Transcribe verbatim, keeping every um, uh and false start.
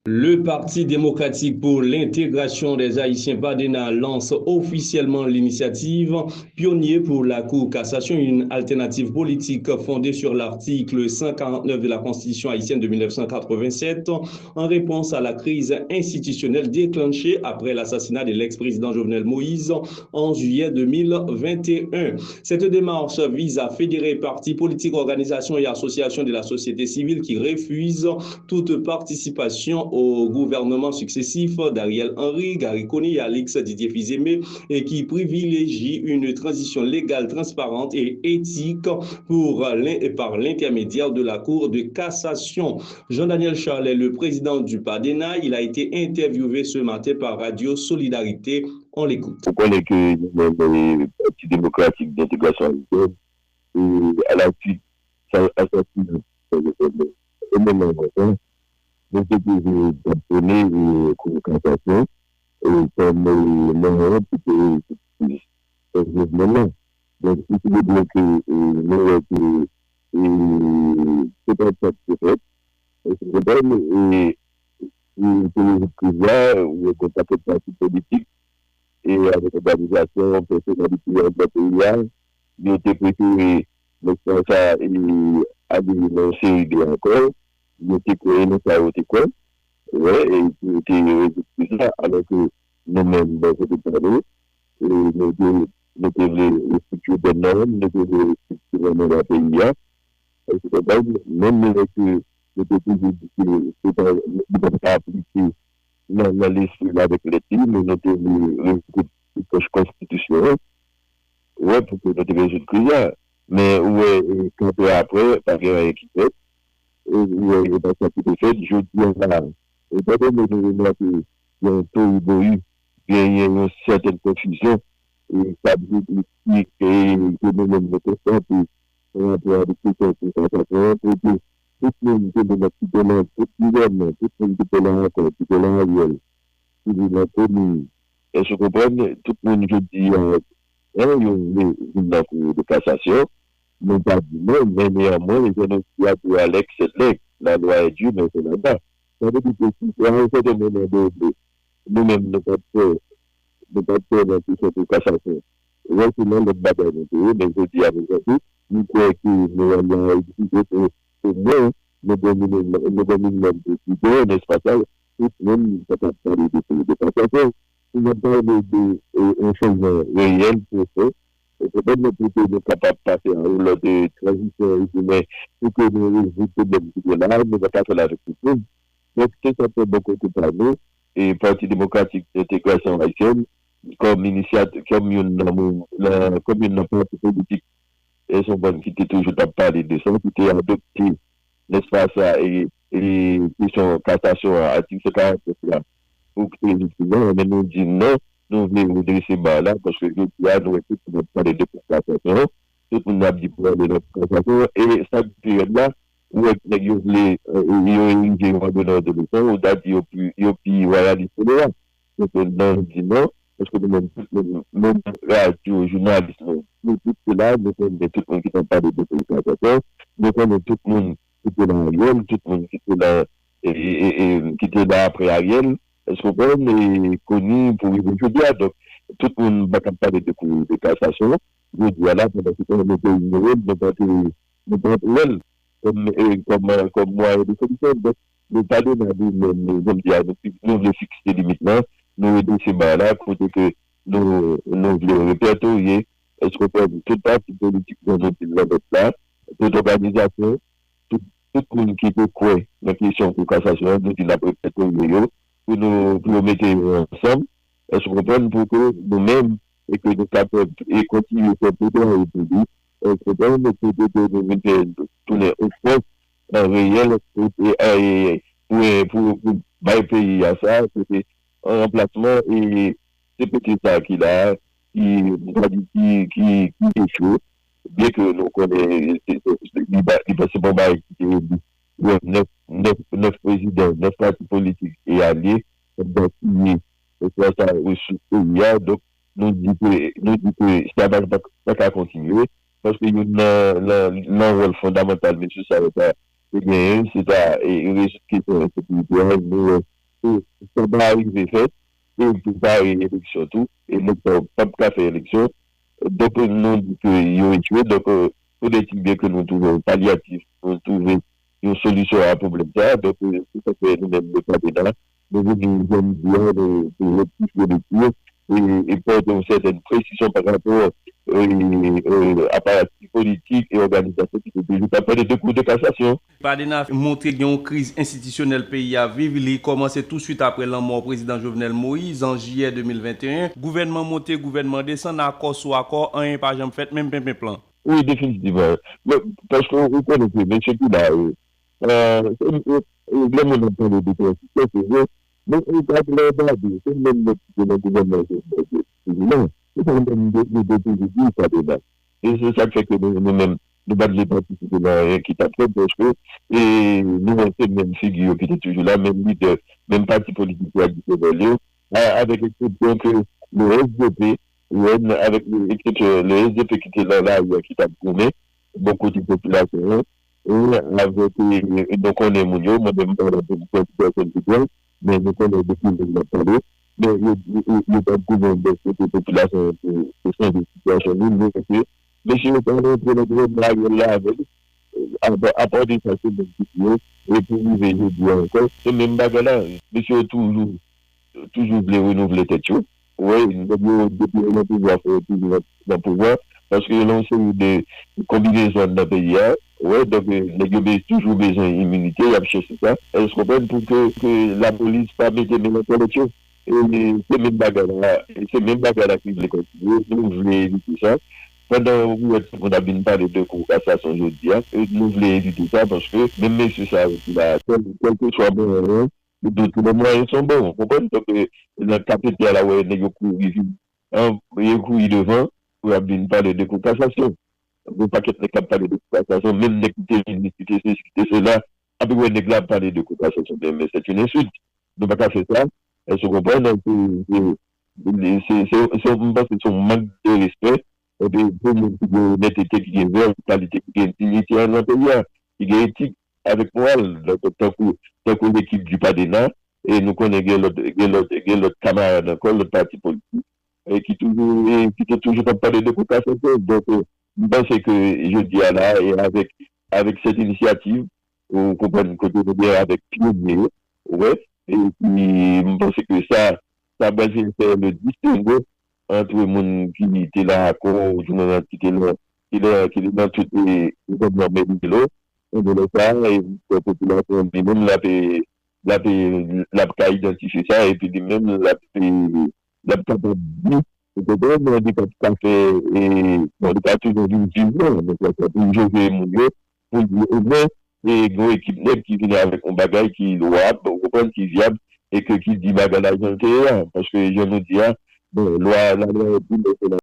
Le Parti démocratique pour l'intégration des Haïtiens, PADENA, lance officiellement l'initiative Pionnier pour la Cour cassation, une alternative politique fondée sur l'article cent quarante-neuf de la Constitution haïtienne de mille neuf cent quatre-vingt-sept, en réponse à la crise institutionnelle déclenchée après l'assassinat de l'ex-président Jovenel Moïse en juillet deux mille vingt et un. Cette démarche vise à fédérer partis politiques, organisations et associations de la société civile qui refusent toute participation aux gouvernements successifs d'Ariel Henry, Garry Conille, Alix, Didier Fils-Aimé, et qui privilégient une transition légale, transparente et éthique pour l'in-, par l'intermédiaire de la Cour de cassation. Jean-Daniel Charles est le président du PADENA. Il a été interviewé ce matin par Radio Solidarité. On l'écoute. Ou konnen ke nou menm, eh, Pati Demokratik Dentegrasyon Ayisyèn, e a la suite sa asasina e moman an, nou te toujou t ap prone e Kou Kasasyon e kòm e moman an pou te e Jovenel la. Donk, si se vre ke e nou wè ke e se pa sa ki te fèt, e se konprann e e pou rezoud kriz la, ou wè gen pakèt pati politik e avèk òganizasyon, pèsonalite anndan peyi a, yo te prefere nèg sa e ale nan yon seri de akò, yo te kwè nan sa yo te kwè, wè, e pou yo te rezoud kriz la, alò ke nou menm, bò kote pa nou, e nou te, nou te vle restriktire pèn nan, nou te vle restriktire nan peyi a, e se konprann, menm lè ke yo te toujou di ke se pa, li pa t ka aplike nan, nan lespri l avèk lèt li, men nou te vle revoke pwòch konstitisyon an, wè, pou ke nou te rezoud kriz la. Men ou wè, e, kat an apre, pa gen anyen ki fèt. E, ou wè, e pa sa ki te fèt. Jodi a la, etan done nou remake gen yon toyi boyi, genyen yon sètèn konfizyon, e sa vle di ki, e, ke nou menm nou konstate pa rapò avèk kesyon konfwontasyon an, kote tout moun te menm ki te nan tout gouvènman, tout moun ki te nan akò, ki te nan Ariel, ki te nan Conille. Èske w konprann? Tout moun jodi a, en, yo vle vin nan Kou de Kasasyon, nou pa di non, men neyanmwen, jan nou di a, tou Alex, sèt lèg, la loi est dure, mais c'est là-bas. Sa vle di ke si se a yon sèten moman done, nou menm nou pa t fè, nou pa t fè nan kesyon Kou Kasasyon. Wè, se nan lòt bagay nou te ye, men jodi a, prezante, nou kwè ke nou wè la egzije ke omwen, nou gen minimòm, nou gen minimòm de fidè nan espas la, tout moun kapab pale de Kou de Kasasyon. Si n ap pale de e, yon chanjman reyèl, pwofon, e se pa nenpòt nou kapab pase a yon lòt e, tranzisyon, e, imen, pou ke nou rezoud pwoblèm ki gen la, nou pa ka fè l avèk tout moun. Donk, se sa k fè bò kote pa nou, e Pati Demokratik Entegrasyon Ayisyèn, kòm inisyat-, kòm youn nan moun, nan, kòm youn nan pati politik, e se yon bann ki te toujou t ap pale de sa, ki te adopte, nèspa sa, e, e kesyon kasasyon an, atik san karannsenk la, pou ke li fini, men nou di non, nou vle redrese ba la, paske jodi a, nou wè tout moun ap pale de kasasyon, tout moun ap di pou ale nan kasasyon, e sa ki peryòd la, ou wè nèg yo vle, e, yo erije yon an de nan de leson, ou ta di yo pi, yo pi wayalis ke nou a. Donk, non, nou di non, paske nou menm, tout moun, menm radyo, jounalis, nou, nou tout se la, nou konnen tout moun ki t ap pale de kasasyon, nou konnen tout moun ki te nan Ariel, tout moun ki te nan, e, e, e, e, ki te la apre Ariel, èske w konprann, e, Conille pou rive jodi a. Donk, tout moun pa t ap pale de Kou de Kasasyon, jodi a la, pandan se tan, nou te inyore l, nou pa te, nou pa t wè l kòm, e, kòm, kòm mwayen de solisyon. Donk, nou pa de nan nou menm, nou, jodi a, nou, nou vle fikse limit lan, nou redrese ba la, kote ke nou, nou vle repètorye, èske w konprann, tout pati politik, jan nou di l nan nòt la, tout òganizasyon, tout, tout moun ki te kwè nan kesyon Kou Kasasyon an, nou di n ap repètorye yo, pou nou, pou yo mete yo ansanm, èske w konprann, pou ke nou menm, e ke nou kapab, e kontinye fè plede pou li, èske w konprann, pou ke nou vin fè tounen yon fòs, an reyèl, e, e, e, pou, pou, pou bay peyi a sa, kote an ranplasman, e se pete sa ki la, ki, m ka di, ki, ki, ki echwe, byen ke nou konnen, se, se, se, li pa, li pa, se pa yon bagay ki te redi. Bon, nèf, nèf, nèf prezidan, nèf pati politik e alye, ap gaspiye, e fè sa, resous peyi a. Donk, nou di ke, nou di ke sa pa, pa, pa ka kontinye, paske youn nan, nan, nan wòl fondamantal mesye sa yo ta, te genyen, se ta e, rezoud kesyon ensekirite a, nou wè ke sa pa rive fèt, e prepare eleksyon tou, e nou p ap ka fè eleksyon. Donk, nou di ke yo echwe. Donk, euh, faudrait-il bien que nou twouve yon palyatif, nou twouve yon solisyon a pwoblèm sa a. Donk, euh, se sa k fè nou menm, le Padena, nou vini jodi a, nou, nou rektifye lekti e, e pòte yon sètèn presizyon pa rapò, euh, euh, a pati politik e òganizasyon ki te toujou t ap pale de kou de kasasyon. Padena montre gen yon kriz enstitisyonèl peyi a viv, li kòmanse touswit apre lanmò Prezidan Jovenel Moïse an jiyè de mil venteyen. Gouvènman monte, gouvènman desann, akò sou akò, anyen pa janm fèt, menm penpen plan. Wi, definitivman. Men, paske ou konnen ke mesye ki la yo, euh, se, euh, lè moun ap pale de tranzisyon, se vre, men ou gad lè w gade, se menm nèg ki te nan gouvènman Jovenel Moïse ki toujou la. Se pa menm de, de, de toujou di sa deja. E se sa k fè ke nou, nou menm, nou pa t vle patisipe nan anyen ki t ap fèt, paske, e, nou wè se menm figi yo ki te toujou la, menm lidè, menm pati politik tradisyonèl yo, a, avèk eksepsyon ke le S D P, wi, avèk eksepsyon le S D P ki te nan lari a, ki t ap goumen bò kote popilasyon an, e avèk, e, nou konnen moun yo, mwen menm, mwen pa nan pèsòn ki pran, men nou konnen de ki moun n ap pale, men yo, yo, yo, yo t ap goumen bò kote popilasyon an pou, pou chanje sitiyasyon li, men ke mesye yo pa rantre nan gouvènman Ariel la avè l, apa, apa de sa, se menm tip yo, e pou rive jodi a ankò, se menm bagay la, mesye yo toujou toujou vle renouvle tèt yo. Wi, nèg yo, depi yo nan pouvwa, fò yo toujou nan, nan pouvwa, paske yo nan yon seri de konbinezon anndan peyi a. Wi, donk, eh, nèg yo be-, toujou bezwen iminite, y ap chèche sa. Èske w konprann? Pou ke, ke lapolis pa mete men nan kòlèt yo. E se menm bagay la, e se menm bagay la ki vle kontinye. Nou vle evite sa. Pandan ou wè tout moun ap vin pale de kou kasasyon jodi a, e nou vle evite sa, paske menm mesye sa yo ki la, kèl, kèlkeswa mwayen an, de tous les moyens sont bons, ou konprann? Donk, eh, nan ka pete a la, wè, nèg yo kouri vin, an, yo kouri devan, pou y ap vin pale de kou kasasyon. Yon pakèt nèg k ap pale de kou kasasyon, menm nèg ki te minis, ki te sesi, ki te sela, apre wè nèg la ap pale de kou kasasyon, men, men c'est une insulte. Nou pa ka fè sa, èske w konprann? Se, se, se, se, se, m panse se yon mank de respè, epi pou moun ki gen onètete, ki gen vè, kalite, ki gen diyite nan peyi a, ki gen etik, avèk moral, donk, tankou, tankou lekip di Padena, e nou konnen gen lòt, gen lòt, gen lòt kamarad ankò, lòt pati politik, e ki toujou, e ki te toujou t ap pale de kou kasasyon. Donk, eh, m panse ke jodi a la, e avèk, avèk sèt inisyativ, ou konprann kote nou gen avèk pyonye yo, ou wè, e ki, m panse ke sa, sa pral vin fè le distingo ant moun ki te la akò, ou di moun ki te la, ki la, ki te nan tout, eh, gouvènman Mèlilo, e de lè sa, e popilasyon li menm, l ap, l ap, l ap ka idantifye sa, epi li menm, l ap, l ap kapab di, se te vrèman li pa t ka fè, e, bon, li pa toujou vin viv non, men se pou l jove moun yo, pou l di omwen, e, gen yon ekip nèg ki vini avèk yon bagay ki lwab, ou konprann, ki vyab, e ke ki di bagay la jan l te ye a. Paske, jan nou di a, bon, lwa, lalwa di, men se